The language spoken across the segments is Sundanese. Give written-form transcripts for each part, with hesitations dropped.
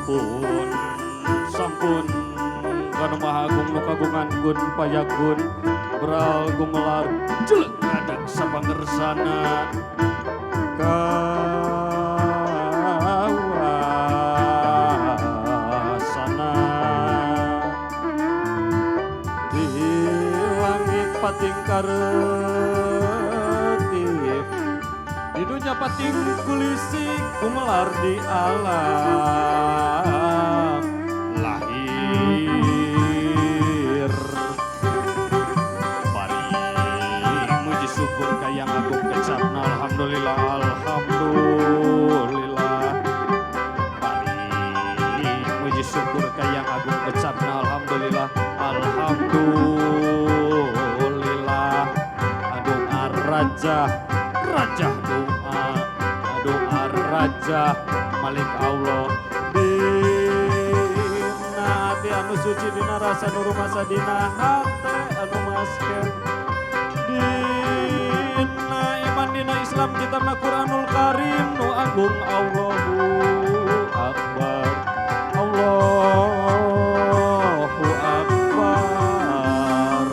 Pun sampun kanu Maha Agung nu kagungan gun payagun bral gumelar jelek ngadak sapangersana kawasana di langit pating karetip di dunya pating kulisik gumelar di alam lahir. Bari muji syukur ka Yang Agung kecapna alhamdulillah, alhamdulillah. Bari muji syukur ka Yang Agung kecapna alhamdulillah, alhamdulillah. Doa raja raja doa doa raja Malik Allah dina hati anu suci, dina rasa nu rumasa, dina hate anu masken, dina iman, dina Islam, kitabna Quranul Karim nu agung. Allahu Akbar, Allahu Akbar.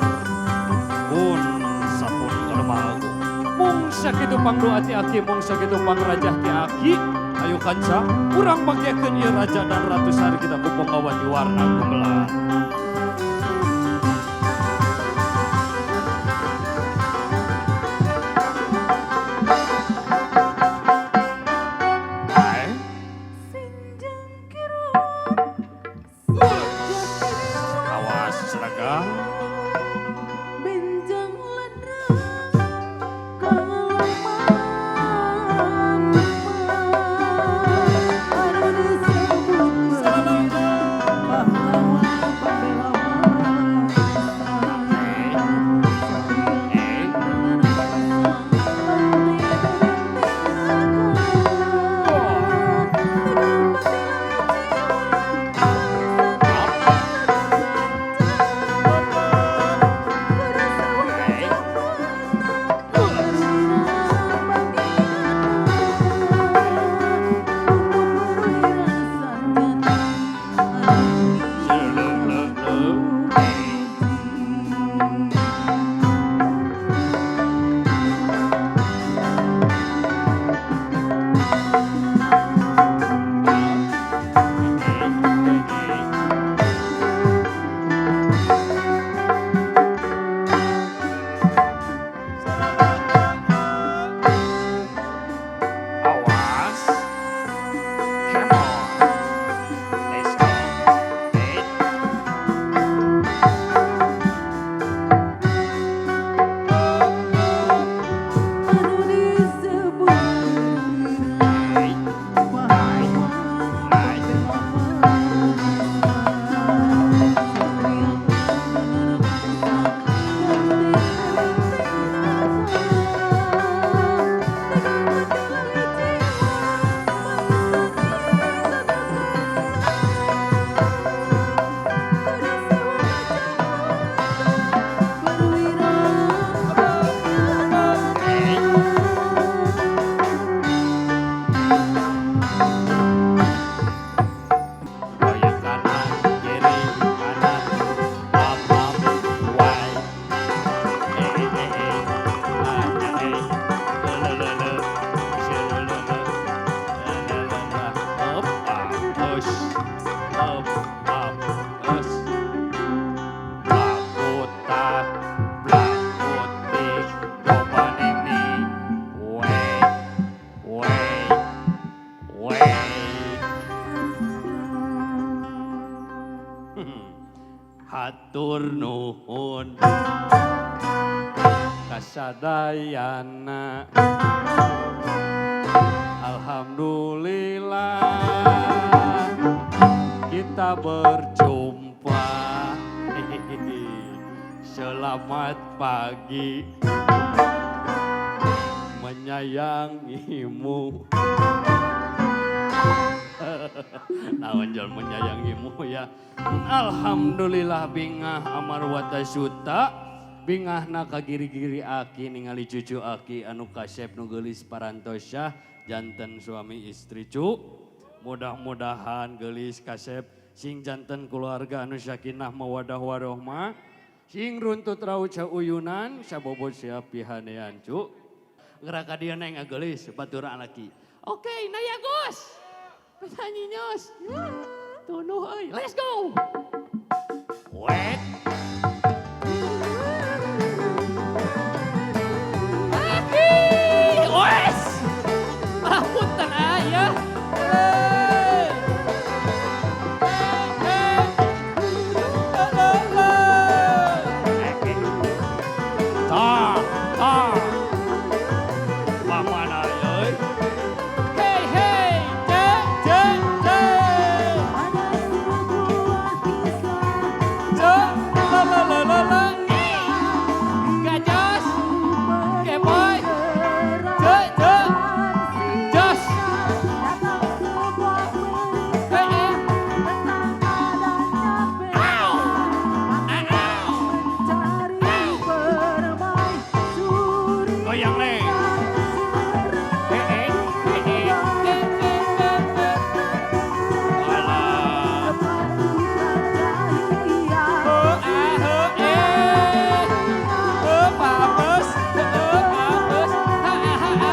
Pun sampun kanu Maha Agung, mung sakitu pangdoa ti aki, mung sakitu pangrajah ti aki. Ayo kanca, urang bagyakeun ieu raja dan ratu sari kita ku ponggawa di warna gumelar. Hai. Sinjang kirun sejati. Awas seragam. Benjang ladrang kalamamah anu disebut pahlawan pembela bangsa, satria dengan bangsa Awas. Come on. Let's go. Hey. Anu disebut Hey. pahlawan pembela bangsa, satria dengan bangsa Goyang kanan, kiri, kanan, up, up, Y. Eh, eh, eh, eh. Ah, eh, eh. Le, le, le, le. Se, le, le, le. Le, le, le, le. Up, up, us. Up, up, us. Blakuta, blakutik, dopanini. We, we, we. Hatur nuhun kasadayana. Alhamdulillah kita berjumpa. Selamat pagi, menyayangimu. Naon jol menyayangimu ya. Alhamdulillah, bingah amar wata suta. Bingahna kagiri-giri aki ningali cucu aki anu kasep, nu geulis, parantosya janten suami istri cu. Mudah-mudahan geulis kasep sing janten keluarga anu sakinah mawadah warohmah. Sing runtut raut sauyunan sabobot siap pihanean cu. Gerak ka dieu neng geulis baturan laki. Oke, Naya Gus. Penyanyi nyos. Tunuh euy. Let's go. Wet. Aki, wes. Ah, punten aya. Ta, ta. Pamana euy. Hey, hey, ce, ce, ce. Ada sebuah kisah Ce, la la la la la. Eh. Gajos. Keboy. Ce, ce. Jos. Datang sebuah berita Eh, eh. tentang adanya Au. pesta Au. mencari permaisuri. Goyang neng. Eh, eh, eh, eh. Alah. Oh, ah, oh, eh. Oh, papes. Oh, papes. Ha, ha, ha, ha.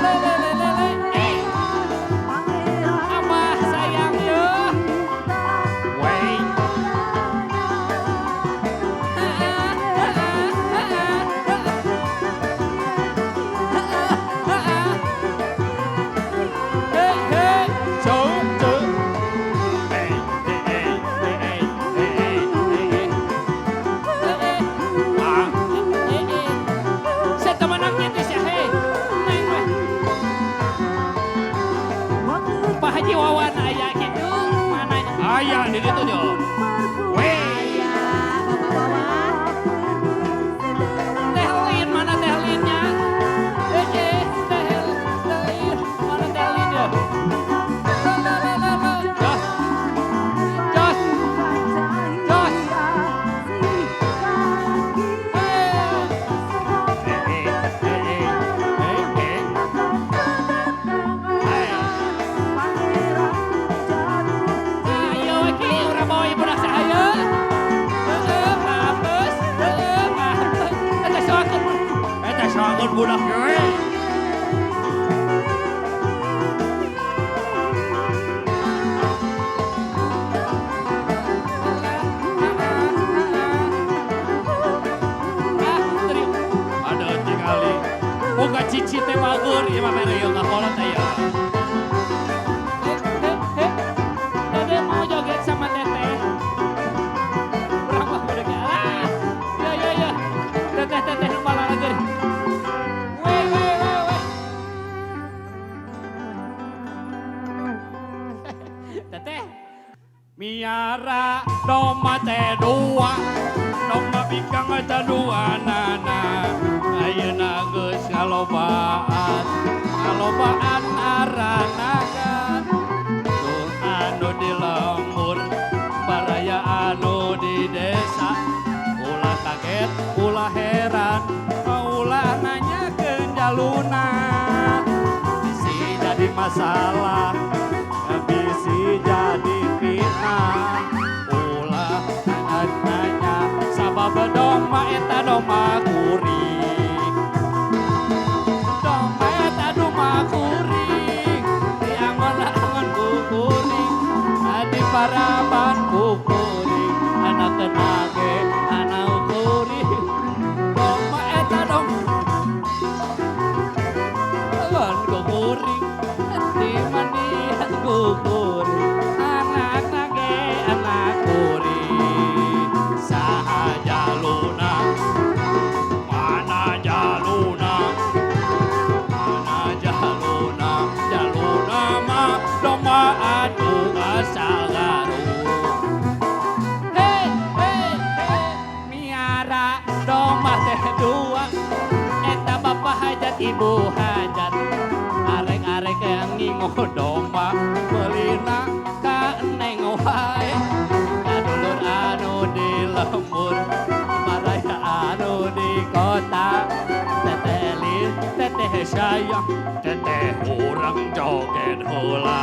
Le, le, le, le, le. Eh. Apa sayang yo? Wait. Ha, ha, ha, ha, ha. Ha, ha. Hey, hey. Zo, zo. Hey, hey, hey, hey, hey, hey, hey, hey. Eh, eh. Ah. Eh, eh. Saya temenan gitu sih, hei. Neng, weh. Pak Haji Wawan aya gitu, mana? Aya di ditu jo. Weh. Aya, Bapak Wawan. Teh Lin, mana Teh Linnya? Eh, eh, Teh Teh Lin, mana Teh Lin ya? La, la, la, la, la. Jos. Jos. Jos. Hei. Eh, eh, eh, eh, eh, eh. Ayo iki urang bawa ibu dak saya. Heeh, mapes, heeh, mapes. Eta soakeun. Eta soakeun budak ge. Ah, terima. Aduh, tingali. Boga cici teh bagur, ieu mah mere ieu kakolot aya. Eh, eh, eh. Dede mau joget sama teteh. Berapa budaknya? Ah, ya, ya, ya. Teteh, teteh, nu balalager. Weh, weh, weh, weh. Teteh. Miara domba teh dua, domba bikang teh dua nana. Ayeuna geus ngalobaan, ngalobaan aranakan. Tuh anu di lembur, baraya anu di desa. Ulah kaget, ulah heran, ulah nanyakeun jaluna. Bisi jadi masalah, bisi jadi fitnah. Ulah nanya, sabab domba eta domba kuring. Domba eta domba kuring, diangon-angon ku kuring, di paraban ku kuring, anak kenage anak kuring. Domba eta domba angon ku kuring, di mandian ku kuring, anak nage anak kuring. Saha jaluna, mana jaluna, mana jaluna, jaluna mah domba anu asal Garut. Hei, hei, hei, miara domba teh dua, eta bapak hajat ibu hajat. Arek-arek yang ngingu domba, melina ka neng wae. Kadulur anu di lembur, baraya anu di kota. Teteh Lin, teteh sayang, teteh urang joget heula.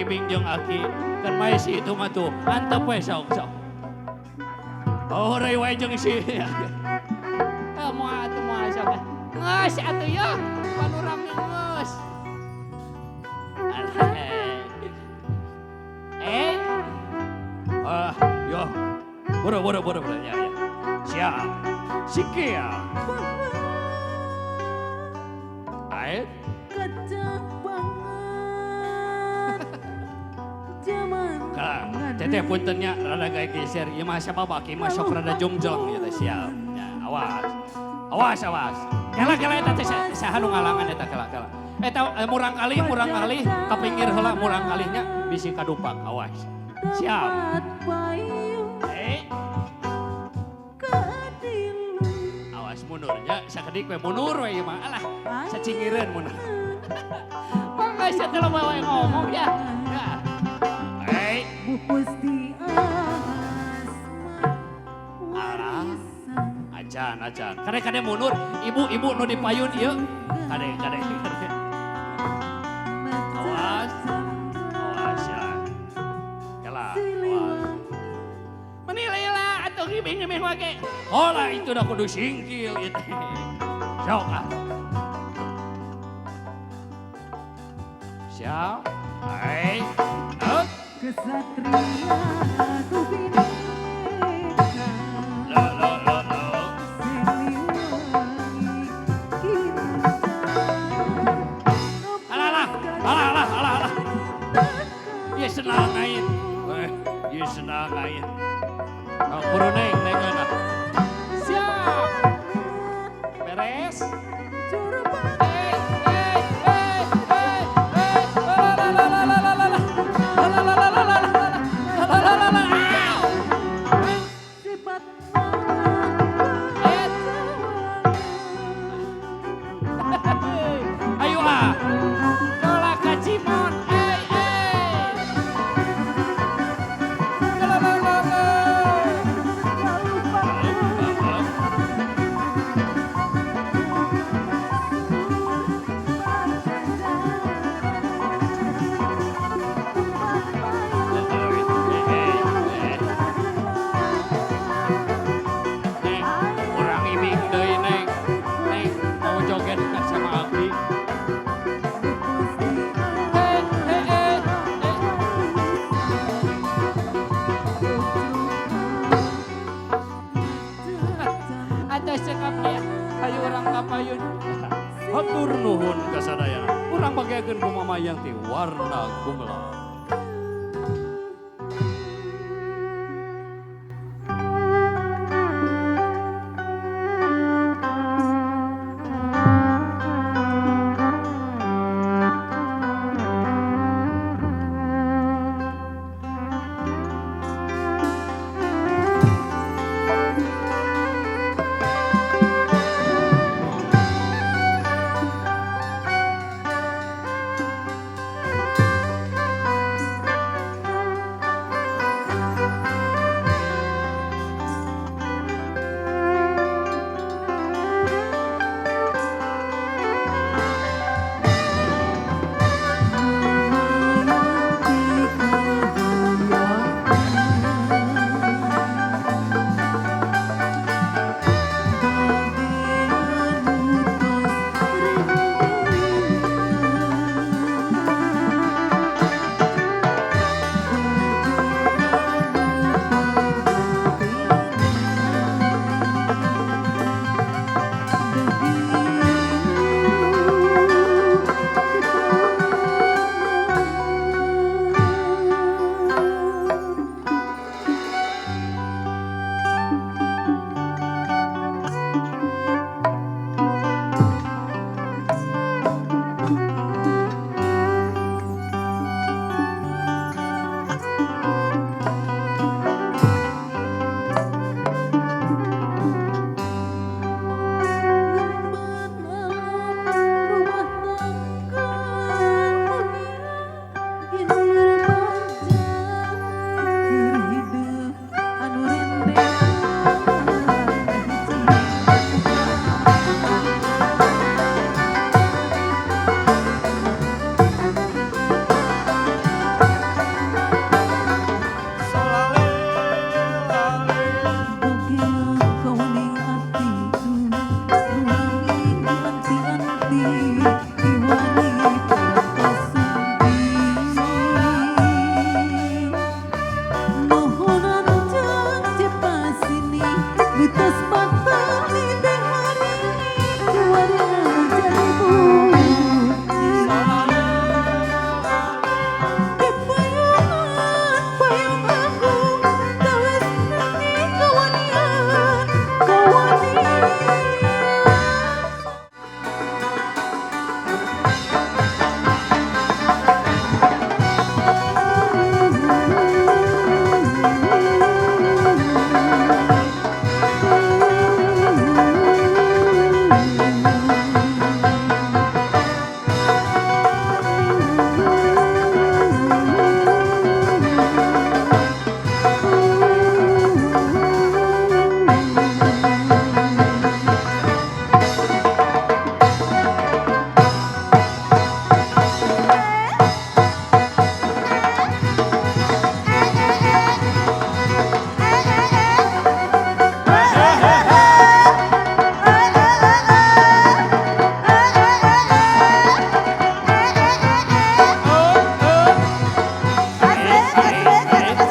Ibing jeung Aki. Kan mae si itu mah tuh. Antep we sok sok. Oh, heureuy wae jeung si. Ah, moal atuh moal sok. Geus atuh yeuh, pan urang geus. Eh. Ah, yo. Buru buru buru buru ya ya. Siap. Sikia. Aet. Kecap banget. Zaman. Kang, teteh puntennya rada gaya geser. Ieu mah siapa baki mah sok rada jongjong ieu teh siap. Ya, awas. Awas awas. Kela kela eta teh saha nu ngalangan eta kela kela. Eta murang kali ka pinggir heula murang kalihnya bisi kadupak awas. Siap. Eh. Awas mundurnya sakedik we mundur we ieu mah. Alah, sacingireun mundur. Mangga sia teh loba wae ngomong ya. Ya. Eh. Alah. Acan acan. Kade-kade mundur, ibu-ibu nu di payun ieu. Kade kade kade. Awas. Awas ya. Kela. Awas. Menilailah atuh ngibing-ngibing wage. Hola itu dah kudu singkil itu. Sok ah. Siap. Hai. Up. Kesatria tu bineka. Lo lo lo lo. Alah alah. Alah alah alah alah. Ieu senang aing. Eh, ieu senang aing. Oh, buru neng, neng ah. Siap. Beres. Eh, eh, eh, eh, eh. La la la la la la la. La la la la la la la. La la la la. Au. Eh. Ayo ah. Tolak ka Cimon. Eh, eh. La la la la. Neng, urang ibing deui neng. Neng, mau joget nggak sama Abi? Eh, eh, eh, eh. Atas cekap ya, ayo urang ka payun. Hatur nuhun ka sadayana. Urang bageakeun ku mamayang ti warna gumelar. Eh, eh.